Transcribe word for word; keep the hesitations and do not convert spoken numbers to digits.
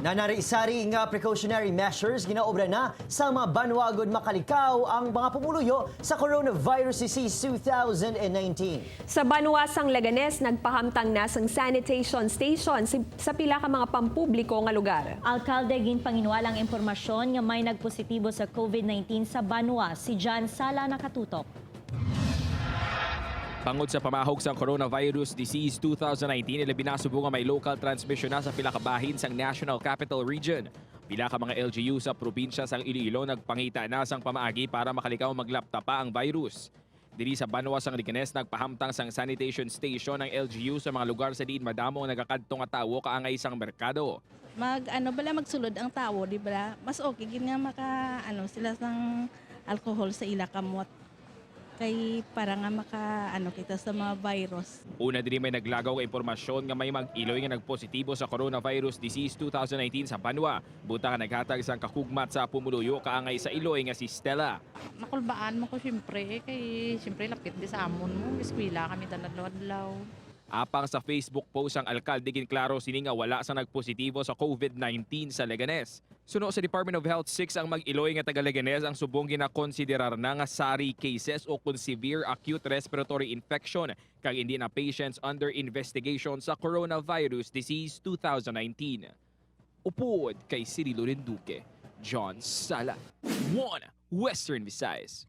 Nanari-sari nga precautionary measures ginaobra na sa mga banwa agud makalikaw ang mga pumuluyo sa coronavirus disease two thousand nineteen. Sa banwa sang Leganes, nagpahamtang na sang sanitation station si- sa pila ka mga pampubliko nga lugar. Alkalde ginpanginwala ang impormasyon nga may nagpositibo sa COVID nineteen sa banwa. Si John Sala nakatutok. Bangod sa pamahog sang coronavirus disease two thousand nineteen, ilabi na subong nga may local transmission na sa pila ka bahin sang National Capital Region. Pila ka mga L G U sa probinsya sang Iloilo nagpangita na sang pamaagi para makalikaw maglapta pa ang virus. Diri sa banwa sang Leganes, nagpahamtang sang sanitation station ang L G U sa mga lugar sa diin madamo ang nagakadto nga tawo kaangay sang merkado. Mag ano bala, magsulod ang tawo, di ba? Mas okay gid nga maka ano sila sang alcohol sa ila kamot, kay para nga maka ano kita sa mga virus. Una, diri may naglagaw nga impormasyon nga may mag-iloy nga nagpositibo sa coronavirus disease two thousand nineteen sa banwa, buta nga naghatag sang kahugmat sa pumuluyo kaangay sa iloy nga si Stella. Nakulbaan mo ko siyempre, eh, kay siyempre lapit di sa amon mo, eskwela kami tan adlaw-adlaw. Apang sa Facebook post ang alkalde, ginklaro sini nga wala sang nagpositibo sa COVID nineteen sa Leganes. Suno sa Department of Health, six ang mag-iloy nga taga Leganes ang subong ginakonsiderar na nga sari cases o kon severe acute respiratory infection, kag hindi na patients under investigation sa coronavirus disease two thousand nineteen. Upod kay Cirilo Renduque, John Sala, One Western Visayas.